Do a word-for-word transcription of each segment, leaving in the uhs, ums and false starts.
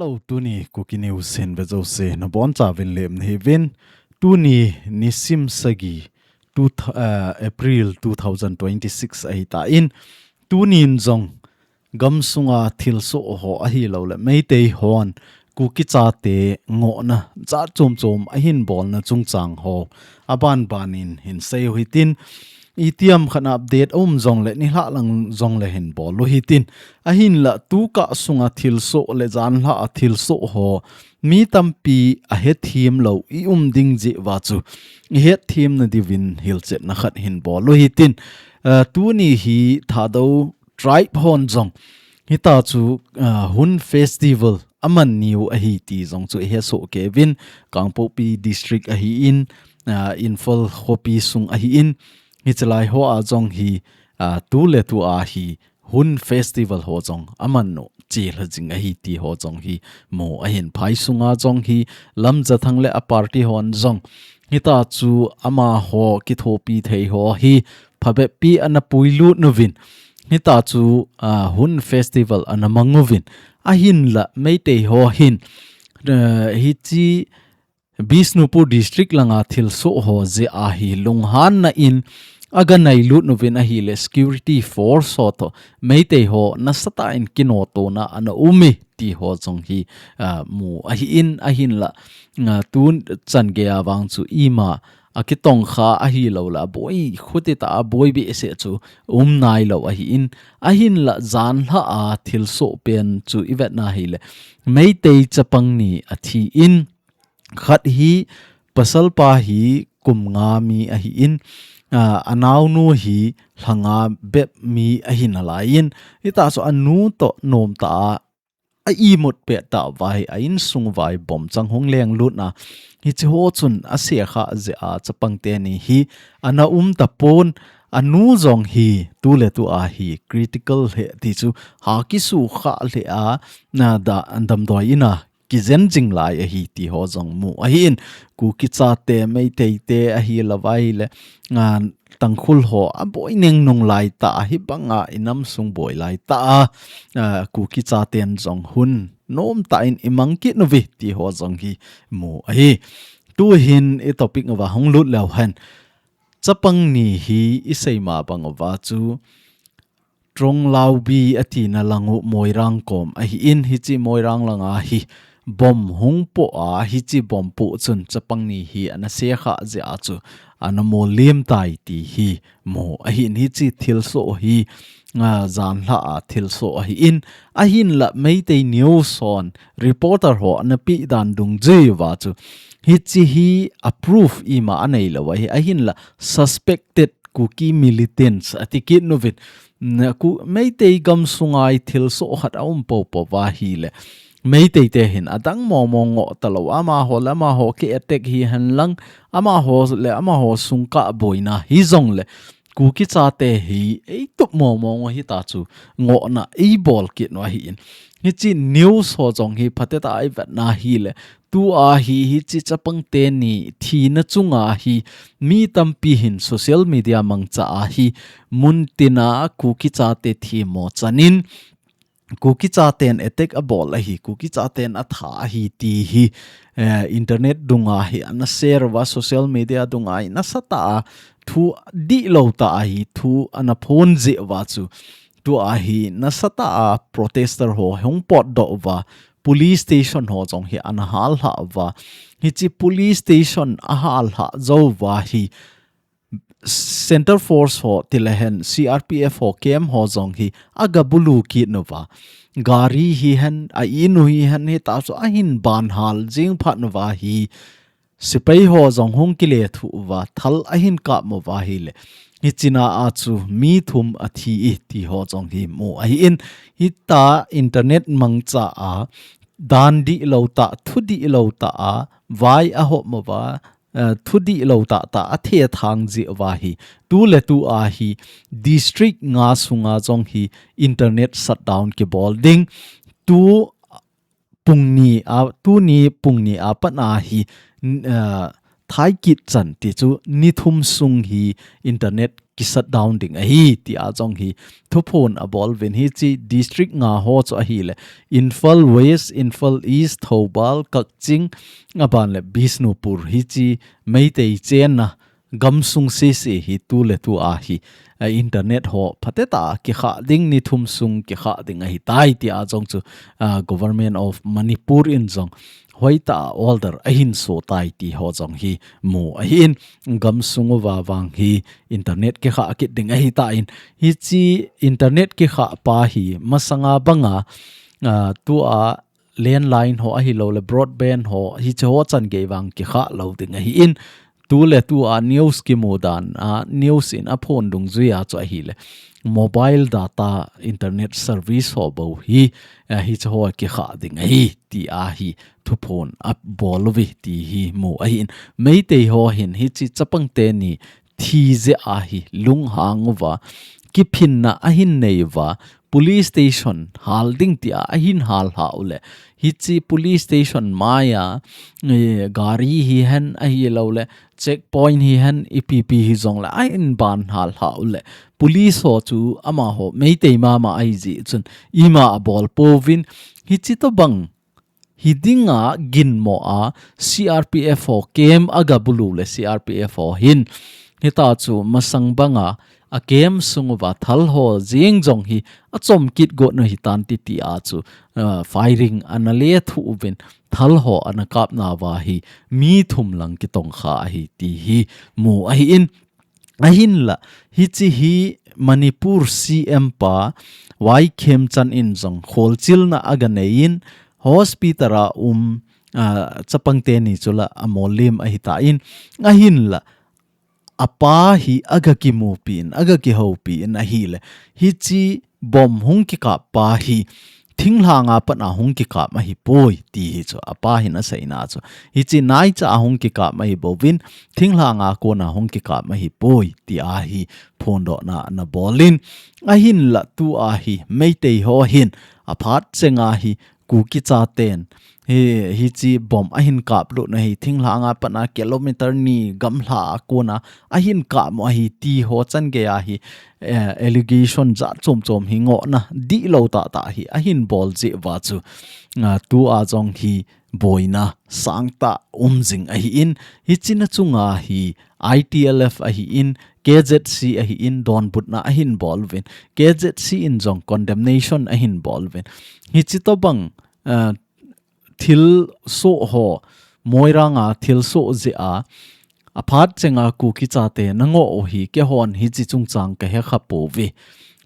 Hello, tuni Kuki News hin ve jouse nabonchauvin lemna hiuvin. Tuni nisim sagi, two, uh, April two thousand twenty-six ahitan. Tunin jong gamsunga thilsoh ho ahilouleh Meitei hon Kuki chate ngohna jat chom chom ahin bolna chungchang ho aban banin hin seiu hitin, itiham khat update aum jongleh nilhah lang jongleh hin bol u hitin. Ahinlah tukah sunga thilsoh le janlhah a thilsoh ho mi tampi ahethem lou i um ding jeh uva chu ihetthemna diuvin hilchetna khat hin bol u hitin. Uh, tuni hi Thadou tribe hon jong hitachu, uh, Hun Festival aman niu ahi ti jong chu ihe soh keuvin, Kangpokpi District ahin, uh, Imphal khopi sung ahin, hichelai hoa jong hi, uh, tuletua hi Hun Festival ho jong aman u chelha jing ahi ti ho jong hi mu ahin. Phai sunga jong hi Lamjathang le a party hon jong hitachu amaho kithopi thei ho hi phabeppi ana puilut uvin, hitachu, uh, Hun Festival ana mang uvin. Ahinlah Meitei ho hin, uh, hichi Bishnupur District langa thilsoh ho jeh a hi lunghanna in aga nailut uvin ahileh security force ho toh Meitei ho nasatah in kinotona ana um e ti ho jong hi, uh, mu ahin. Ahinlah, uh, tuchan geiya vang chu ima akitongkha ahilouleh aboi khuti tah a boi behseh chu um nailou ahin. Ahinlah janlhah a thilsoh pen chu ivetna hileh Meitei chapang ni athin, khat hi pasalpa hi kum nga mi ahin, uh, anaonu hi lha nga bep mi ahinalaiyin, hitachu anu toh nomtah a a imut peh tah uva hi a insung uva hi bomb chang hung lenglutna, hichi ho chun asekha jeh a chapang teni hi ana um tapon, anu jong hi tuletua hi critical lheh ti chu ha kisukha lheh a, na da, damdoi ina kijen jing lai ahi ti ho jong mu ahin. Kuki chate, Meitei te ahilouva ahileh, uh, Tangkhul ho aboi nengnung laitah a, hibanga inam sung boi laitah a, uh, Kuki chaten jong Hun nomtah in imang kit uve ti ho jong hi mu ahi. Tuhin i topic uva hung lut leu hen. Chapang ni hi isei ma bang uva chu Tronglaubi atina lang u Moirang kom ahin, hichi Moirang langa hi bomb hung poh a, hichi bomb poh chun chapang ni hi ana sekha jeh a chu ana molliem tai ti hi mu ahin. Hichi thilsoh hi, uh, janlhah a thilsoh ahin. Ahinlah Meitei News hon reporter ho ana peh dan dungjui uva chu hichi hi a proof ima aneilou ahi. Ahinlah suspected Kuki militants ati kit uvin. Na, Ku-, Meitei gamsunga hi thilsoh khat aum popo uva ahileh Meitei te hin adang momo ngoh talou, amaho le amaho ki attack hihen lang, amaho le amaho sungkah boina hijongleh Kuki chate hi eitup momo ngoh hitachu ngohna eibol kit u ahin. Hichi news ho jong hi phatecha a ivetna hileh, tua hi hichi chapang teni thina chunga hi mi tampi hin social media mangcha a hi muntina Kuki chate themmo chanin Kuki chaten attack abol ahi, Kuki chaten atha ahi ti hi, eh, internet dunga hi ana share uva, social media dunga hi nasatah a thu dihlou tah a hi thu ana phong jeh uva chu tua hi nasatah a protester ho hung potdoh uva, police station ho jong hi ana hallhah uva. Hichi police station ahallhah jou uva hi Centre Force ho tilehen C R P F ho camp ho jong hi aga bulu kit uva. Gari hihen, a inu hihen hitachu ahin banhal jing phat uva hi sepai ho jong hung kilethuh uva, thal ahin kap uva ahileh, hichina a chu mi thum athi e ti ho jong hi mu ahin. Hita internet mangcha a dan dihlou tah, thu dihlou tah a vai ahop uva, eh, thu dihlou tah tah a thethang jeh uva hi tuletua hi district nga sunga jong hi internet shutdown kibol ding. Tu pungni a, tuni pungni a pat a hi, n-, eh, thai kit chan ti chu ni thum sung hi internet ki shutdown ding ahi, tia jong hi thuphon abol uvin. Hiche district nga ho chu ahile, Imphal West, Imphal East, Thoubal, Kakching, aban le Bishnupur, hiche Meitei chenna gamsung sese hi tu le tu a hi, a, internet ho phatecha kikha ding, ni thum sung kikha ding ahitai, tia jong chu, a, Government of Manipur in jong hoitah a order ahin so tai ti ho jong hi mu ahin, gamsung uva vang hi internet kikha kit ding ahitan, hiche internet kikha pa hi masanga banga, a, tua landline ho ahilou le broadband ho, hiche ho chan gei vang kikha lou ding ahin, tu le tu a news kimu dan a, news in aphon dungjuia chu ahile, mobile data internet service ho bou hi, a, hiche ho kikha ding ahi, tia hi thuphon abol uve ti hi mu ahin. Meitei ho hin hiche chapang teni thi jeh a hi lunghang uva, kiphinna ahin nei uva, police station hal ding tia ahin hal lhah u le, hiche police station maia, eh, gari hihen ahilou le, checkpoint hihen ipi pi hijongle ahin ban hal lhah u le, police ho chu amaho Meitei mama ahi jeh chun ima abol pouvin, hiche tobang hi dinga ginmo a C R P F ho camp aga bulu le C R P F ho hin, hita chu masang banga a camp sung uva thal ho jeng jong hi achom kit got u hitan ti tia chu, ah, firing ana lethu uvin, thal ho ana kap nauva hi mi thum lang kitongkha ahi ti hi mu ahin, ahinla, hiche hi Manipur C M pa Y Khemchand in jong kholchilna aga nei in, hospital a um, a, chapang teni chu la amollim ahitan, ahinla, apa hi aga kimupi in, aga kihoupi in ahile, hiche bomb hung kikap pa hi, thinglhanga pat a hung kikap ahipoi, ti hi chu, apa hin aseina chu. Hiche naicha a hung kikap ahi bouvin, thinglhanga kona hung kikap ahipoi, tia hi phondohna ana bol in. Ahinla tua hi, Meitei ho hin, aphat chenga hi, Kuki chaten, hi, hiche bomb ahin kap lut na hi, thinglhanga pat a kilometer ni gamla a kona, ahin kap mo ahi ti ho chan gei a hi, eh, allegation jat chom chom hi ngohna dihlou tah tah hi ahin bol jeh uva chu, ah, tua jong hi boina sangtah um jing ahin, hiche na chunga hi I T L F ahin, K Z C ahin, donbutna ahin bol uvin, K Z C in jong condemnation ahin bol uvin. Hiche tobang, ah, thilsoh ho, Moirang a thilsoh jeh a, aphat chenga Kuki chate na ngoh u hi, keihon hiche chungchang ka hekha pouve.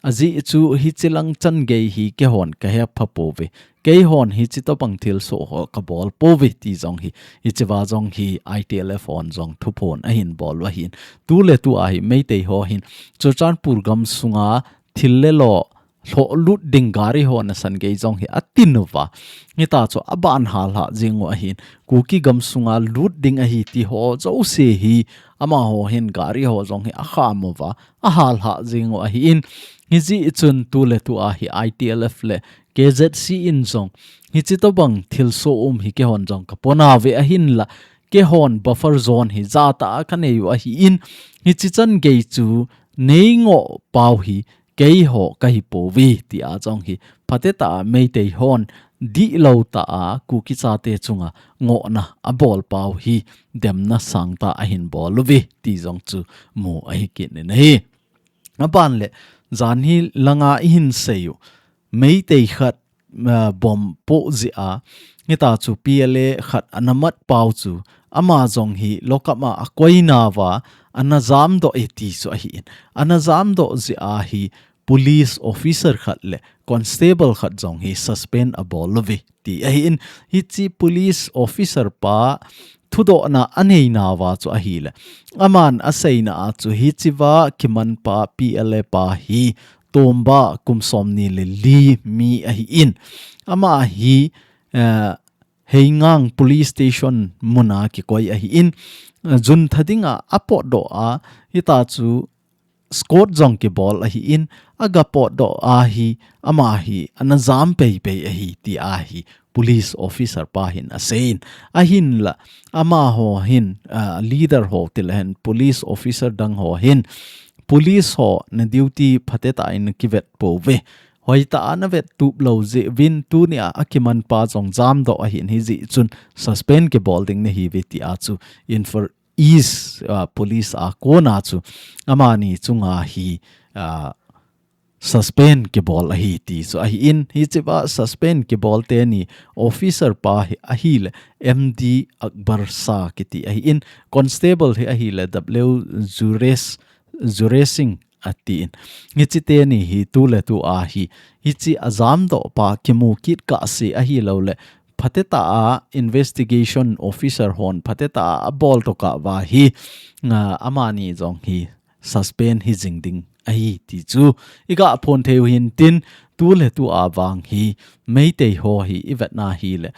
Ajeh chu hiche lang chan gei hi keihon ka hepha pouve. Keihon hiche tobang thilsoh ho ka bol pouve ti jong hi, hiche va jong hi I T L F hon jong thuphon ahin bol u ahin. Tu le tu a hi Meitei ho hin Churachandpur gamsunga thil le lo lhoh lut ding gari ho nasan gei jong hi atin uva. Hita chu aban hal lhah jing u ahin. Kuki gamsunga lut ding ahi ti ho jouse hi amaho hin gari ho jong hi akham uva, ahal lhah jing u ahin. Hijeh chun tu le tu a hi I T L F le K Z C in jong hiche tobang thilsoh um hi keihon jong ka pona ve ahinla, keihon buffer zone hi jatah a ka nei u ahin. Hiche chan gei chu nei ngoh pau hi keiho ka hi pouve, tia jong hi phatecha a Meitei hon dihlou tah a Kuki chate chunga ngohna abol pau hi demna sangtah ahin bol uve ti jong chu mu ahi kit in ahi. Aban le, jan hi langa ihin sei u, Meitei khat, ah, bomb poh jeh a, hita chu P L A khat ana mat pau chu, ama jong hi lockup a akoi nauva, ana jamdoh e ti chu ahin. Ana jamdoh jeh a hi police officer khat le constable khat jong hi suspend abol uve ti ahin. Hiche police officer pa thudohna anei nauva chu ahile, aman aseina a chu hiche va kiman pa P L A pa hi Tomba kum somni le li mi ahin. Ama hi, eh, Heingang Police Station muna kikoi ahin, eh, June tha dinga apotdoh a, hita chu escort jong kibol ahin, aga potdoh a hi, ama hi ana jam pei pei ahi, tia hi police officer pa hin aseiyin. Ahinla, amaho hin, ah, leader ho ti le hen, police officer dang ho hin, police ho na duty phatecha in kivet pouve. Hoitah a na vet tup lou jeh uvin tunia akiman pa jong jamdoh ahin, hijeh chun suspend kibol ding nahiuve tia chu Imphal East, ah, police a kona chu amani chunga hi, ah, suspend kibol ahi ti chu ahin, hichea suspend kibol teni officer pa hi ahile M D Akbar Shah kiti ahin, constable hi ahile W Juresh, Juresh Singh atin. Hiche teni hi tuletua hi, hiche ajamdoh pa kimu kit kahse ahilouleh phatecha a investigation officer hon phatecha a abol tokah uva hi, ah, amani jong hi suspend hi jing ding ahi ti chu iga phon thei u hintin, tuletua vang hi Meitei ho hi ivetna hile,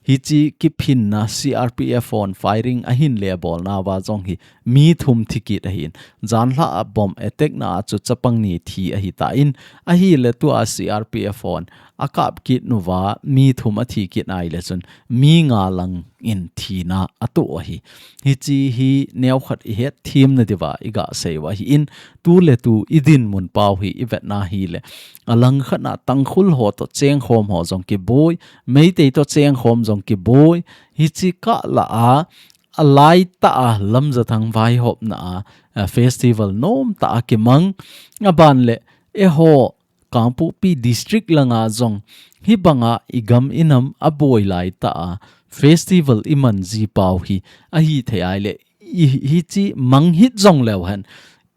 hiche kiphinna C R P F hon firing ahin le abolnauva jong hi mi thum thi kit ahin, janhi a bomb attack na a chu chapang ni thi ahitan, ahile tua C R P F hon akap kit nauva mi thum athi kit ahile chun mi nga lang in thina atoh ahi. Hiche hi neokhat ihet themna diuva iga sei u ahin, tuletu idinmun pau hi ivetna hile, alangkhat a Tangkhul ho toh chengkhom ho jong kiboi, Meitei toh chengkhom jong kiboi, hiche kah lah a, alaitah a Lamjathang vaihopna a, a festival nomtah a kimang, aban le eiho Kangpokpi district langa jong hibanga igam inam aboi laitah a festival iman ji pau hi ahithei ahile, i, hiche mang hih jong leu hen,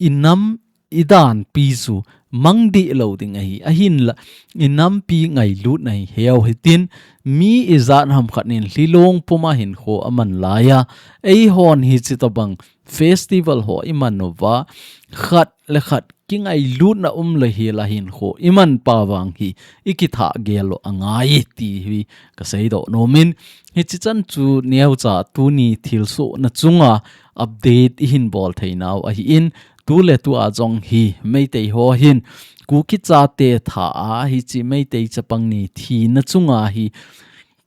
inam idanpi chu mang dih lou ding ahi, ahinla inampi ngailutna hi heu hitin, mi ijat ham khat in Lhilong puma hinkho aman laiya, eihon hiche tobang festival ho iman uva, khat le khat kingailutna um le hela hinkho iman pa vang hi ikithah gel u angai ti hi kasei doh nomin, hiche chan chu neocha tuni thilsohna chunga update ihin bol theinau ahin, tuletua jong hi Meitei ho hin Kuki chate tha a hiche Meitei chapang ni thina chunga hi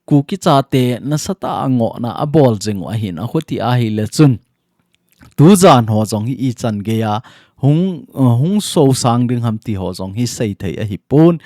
Kuki chate nasatah a ngohna abol jing u ahin, akhuti ahile chun tujan ho jong hi ichan geiya hung, uh, hung sosang ding ham ti ho jong hi seithei ahipon.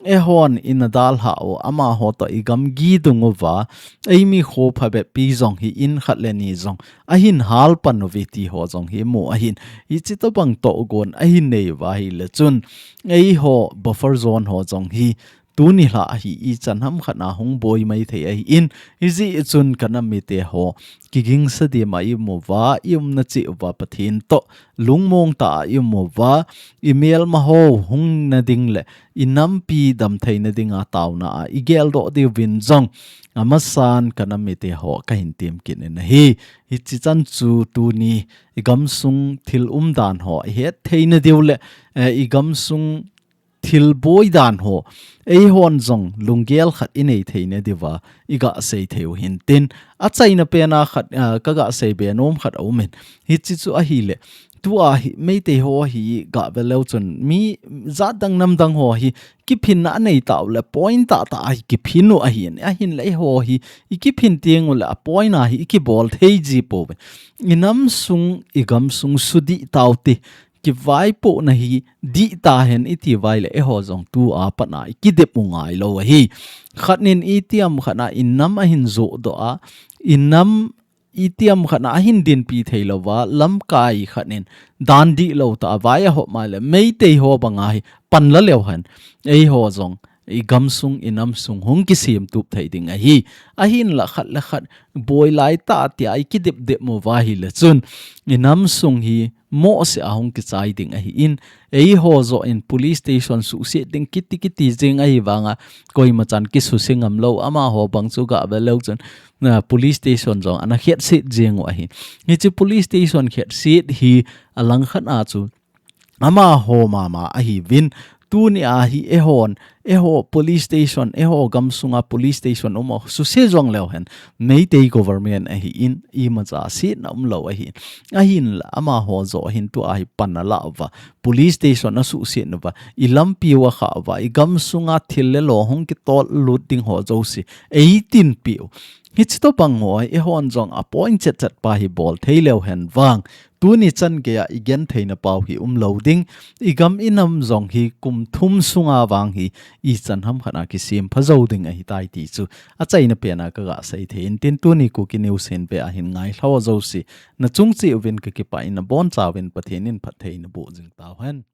Eihon ina dalhah u, amaho toh igam gidung uva, eimi kho phabep pi jong hi in khat le ni jong ahin halpan uve ti ho jong hi mu ahin, hiche tobang togon ahin nei uva ahile chun, eiho buffer zone ho jong hi tuni lha hi ichan ham khat a hung boi maithei ahin, hijeh chun kanam mite ho, kigingsa dima ium uva, iumna cheh uva Pathen toh lungmong tah a ium uva, imelma ho hungna ding le inampi damtheina dinga taona a igeldoh diuvin jong amasan kanam mite ho kahin tem kit in ahi. Hiche chan chu tuni igamsung thil umdan ho ihet theina diu le, eh, igamsung thil boi dan ho, eihon jong lunggel khat inei theina diuva iga sei thei u hintin, achaina pena khat, ah, kaga sei be nom khat aumin, hiche chu ahile, tua hi Meitei ho hi gave leu chun mi jat dang nam dang ho hi kiphinna anei tau le point tahtah a hi kiphin u ahin, ahinle eiho hi ikiphin teng u le a point a hi ikibol thei ji pouve. Inamsung, igamsung sudih taute, kivaipohna hi dih tahen iti uva ahile, eiho jong tua pat a ikidep u ngailou ahi. Khat in itiham khat a inam ahin johdoh a, inam itiham khat a ahin dinpi theilouva, lamkai khat in dan dihlou tah a vai ahop maile, Meitei ho banga hi panla leu hen, eiho jong igamsung, inamsung hung kisemtup thei ding ahi. Ahinla khat le khat boi laitah tia ikidepdep uva ahile chun, inamsung hi mohseh a hung kichai ding ahin, eiho joh in police station suhset ding kiti kiti jeng ahi vanga, koima chan kisuse ngamlou, amaho bang chu gave leu chun, ah, police station jong ana khetset jeng u ahi. Hiche police station khetset hi alangkhat a chu amaho mama ahiuvin, tunia hi eihon Eiho police station, eiho gamsunga police station um a suse jong leu hen, Meitei government ahi in, imacha setna umlou ahi. Ahinla amaho joh hin tua hi pan ala uva, police station asuhset uva, i lampi u akhah uva, i gamsunga thil le lo hung kitol lut ding ho jouse eitinpiu. Hichi tobang ho hi eihon jong appoint chetchet pa hi bol thei leu hen vang, tuni chan geiya i gentheina pau hi umlou ding, i gam i nam jong hi kum thum sunga vang hi ichan ham khat a kisem pha jou ding ahitai ti chu achaina pena kaga sei thei in tin, tuni Kuki News hin ve ahin ngailhah jouse nachung cheh uvin kakipah in, naboncha uvin Pathen in phatthei naboh jing tauhen.